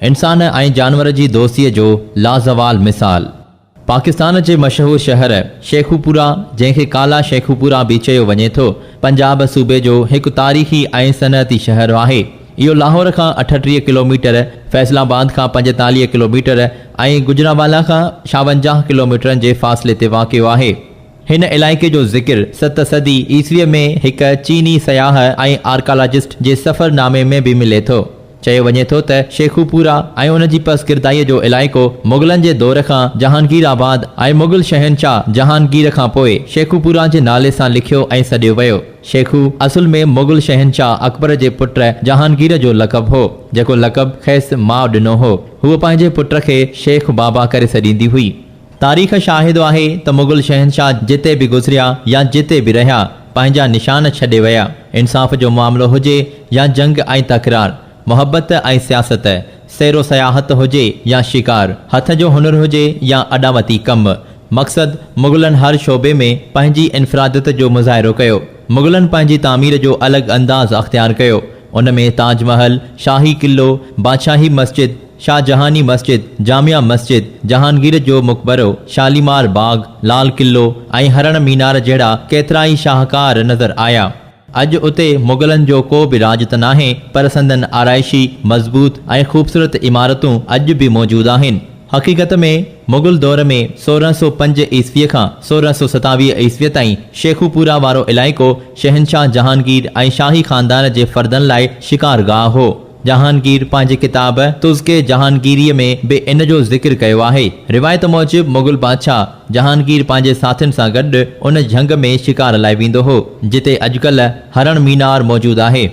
انسان ۽ جانور جي دوستيء جو لازوال مثال. پاڪستان جي مشهور شهر شيخوپورا جنهن کي ڪالا شيخوپورا به چيو وڃي ٿو، پنجاب صوبي جو هڪ تاريخي ۽ صنعتي شهر آهي. اهو لاهور کان 38 ڪلوميٽر، فيصل آباد کان 45 ڪلوميٽر ۽ گجرانوالا کان 56 ڪلوميٽرن جي فاصلي تي واقع آهي. هن علائقي جو ذڪر ست صدي عيسويء ۾ هڪ چيني سياح ۽ آرڪالاجسٽ جي سفر نامي ۾ به ملي ٿو. چيو وڃي ٿو ته شيخوپورا ۽ ان جي پسگردائيء جو علائقو مغلن جي دور کان جهانگير آباد ۽ مغل شهنشاهه جهانگير کان پوء شيخوپورا جي نالي سان لکيو ۽ سڏيو ويو. شيخو اصل ۾ مغل شهنشاهه اڪبر جي پٽ جهانگير جو لقب هو، جيڪو لقب کيس ماء ڏنو هو. هوء پنهنجي پٽ کي شيخ بابا ڪري سڏيندي هئي. تاريخ شاهد آهي ته مغل شهنشاهه جتي به گذريا يا جتي به رهيا، پنهنجا نشان ڇڏي ويا. انصاف جو معاملو هجي يا جنگ ۽ تڪرار، محبت ۽ سياست، سير و سياحت هجي يا شڪار، هٿ جو هنر هجي يا اڏاوتي ڪم، مقصد مغلن هر شعبي ۾ پنهنجي انفراديت جو مظاهرو ڪيو. مغلن پنهنجي تعمير جو الڳ انداز اختيار ڪيو. ان ۾ تاج محل، شاهي قلعو، بادشاهي مسجد، شاهجهاني مسجد، جامع مسجد، جهانگير جو مقبرو، شاليمار باغ، لال قلعو ۽ هرڻ مينار جهڙا ڪيترائي شاهڪار نظر آيا. اڄ اتي مغلن جو ڪو به راڄ ته ناهي پر سندن آرائشي، مضبوط ۽ خوبصورت عمارتون اڄ به موجود آهن. حقيقت ۾ مغل دور ۾ 1605 عيسويء کان 1627 عيسويء تائين شيخوپورا وارو علائقو شهنشاهه جهانگير ۽ شاهي خاندان جي فردن لاء شڪارگاهه هو. جهانگير پنهنجي ڪتاب تزڪ جهانگيريء ۾ به ان جو ذڪر ڪيو آهي. روايت موجب مغل بادشاهه جهانگير پنهنجي ساٿين سان گڏ ان جهنگ ۾ شڪار لاء ويندو هو، جتي اڄڪلهه هرڻ مينار موجود آهي.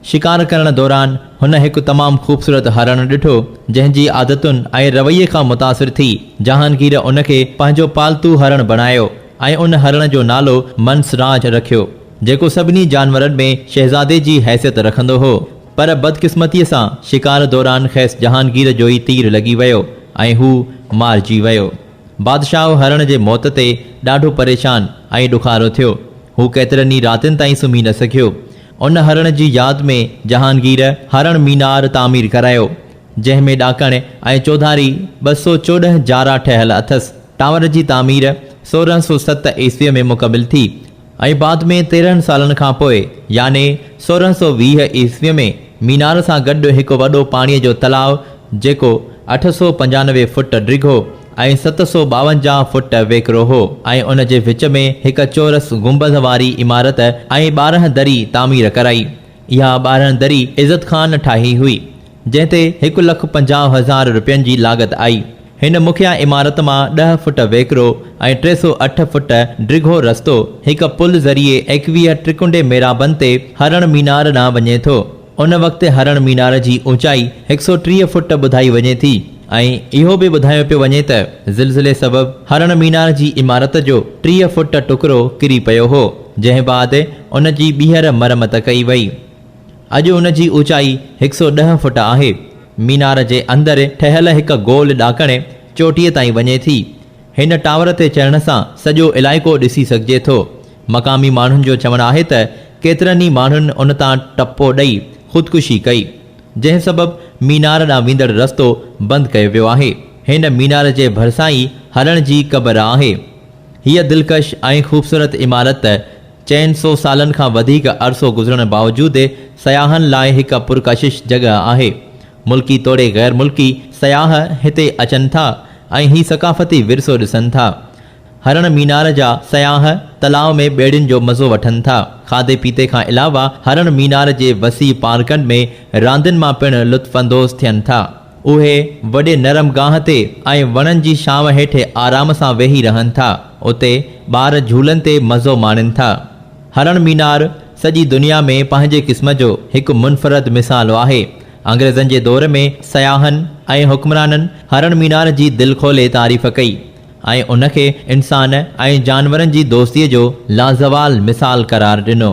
شڪار ڪرڻ دوران هن هڪ تمام خوبصورت هرڻ ڏٺو، جنهن جي عادتن ۽ رويي کان متاثر ٿي جهانگير ان کي پنهنجو پالتو هرڻ بڻايو ۽ ان هرڻ جو نالو منسراج رکيو، جيڪو سڀني جانورن ۾ شهزادي جي حيثيت رکندو هو. پر بدقسمتيء سان شڪار دوران کيس جهانگير جو ئي تير لڳي ويو ۽ هو مارجي ويو. بادشاهه هرڻ جي موت تي ڏاڍو پريشان ۽ ڏکارو ٿيو. هو ڪيترن ئي راتين تائين سمهي نه سگهيو. ان هرڻ جي ياد ۾ جهانگير هرڻ مينار تعمير ڪرايو، جنهن ۾ ڏاڪڻ ۽ چوڌاري 214 جارا ٺهيل اٿس. ٽاور جي تعمير 1607 عيسويء ۾ مڪمل ٿي ۽ بعد ۾ 13 سالن کان پوء يعني 1620 عيسويء ۾ مينار سان گڏ هڪ وڏو پاڻيء جو تلاء جيڪو 895 فوٽ ڊگهو ۽ 752 فوٽ ويڪرو هو ۽ ان جي وچ ۾ هڪ چورس گنبذ واري عمارت ۽ 12 دري تعمير ڪرائي. اها 12 دري عزت خان ٺاهي هئي، جنهن تي هڪ لک 50,000 رپين جي لاڳت آئي. هن مکيه عمارت مان ڏهه فوٽ ويڪرو ۽ 308 فوٽ ڊگهو رستو هڪ پل ذريعي 21 ٽرڪنڊي ميرابن تي هرڻ مينار ڏانهن وڃي ٿو. ان وقت هرڻ مينار جي اوچائي 130 فوٽ ٻڌائي وڃي ٿي ۽ اهو به ٻڌايو پيو وڃي ته زلزلي سبب هرڻ مينار جي عمارت جو 30 فوٽ ٽڪرو ڪري پيو هو، جنهن بعد ان جي ٻيهر مرمت ڪئي وئي. اڄ ان جي اوچائي 110 فوٽ آهي. مينار جي اندر ٺهيل هڪ گول ڏاڪڻ چوٽيء تائين وڃي ٿي. هن ٽاور تي چڙهڻ سان سڄو علائقو ڏسي سگهجي ٿو. مقامي ماڻهن جو چوڻ آهي ته ڪيترن ئي ماڻهن ان تان ٽپو ڏئي خودڪشي ڪئي، جنهن سبب مينار ڏانهن ويندڙ رستو بند ڪيو ويو آهي. هن مينار جي ڀرسان ئي هرڻ جي قبر آهي. هيء دلڪش ۽ خوبصورت عمارت چئن سو سالن کان وڌيڪ عرصو گذرڻ باوجود سياحن لاء هڪ پرڪشش جڳهه آهي. ملڪي توڙي غير ملڪي سياح هتي اچن ٿا ۽ هي ثقافتي ورثو ڏسن ٿا. هرڻ مينار جا سياح تلاء ۾ ٻيڙين جو مزو وٺن ٿا. کاڌي پيتي کان علاوه هرڻ مينار جي وسيع پارڪن ۾ راندين مان پڻ لطف اندوز ٿين ٿا. اهي وڏي نرم گاهه تي ۽ وڻن جي ڇانو هيٺ آرام سان ويهي رهن ٿا. اتي ٻار جهولن تي مزو ماڻين ٿا. هرڻ مينار سڄي دنيا ۾ پنهنجي قسم جو هڪ منفرد مثال آهي. انگريزن جي دور ۾ سياحن ۽ حڪمرانن هرڻ مينار جي دل کولي تعريف ڪئي ۽ ان کي انسان ۽ جانورن جي دوستي جو لازوال مثال قرار ڏنو.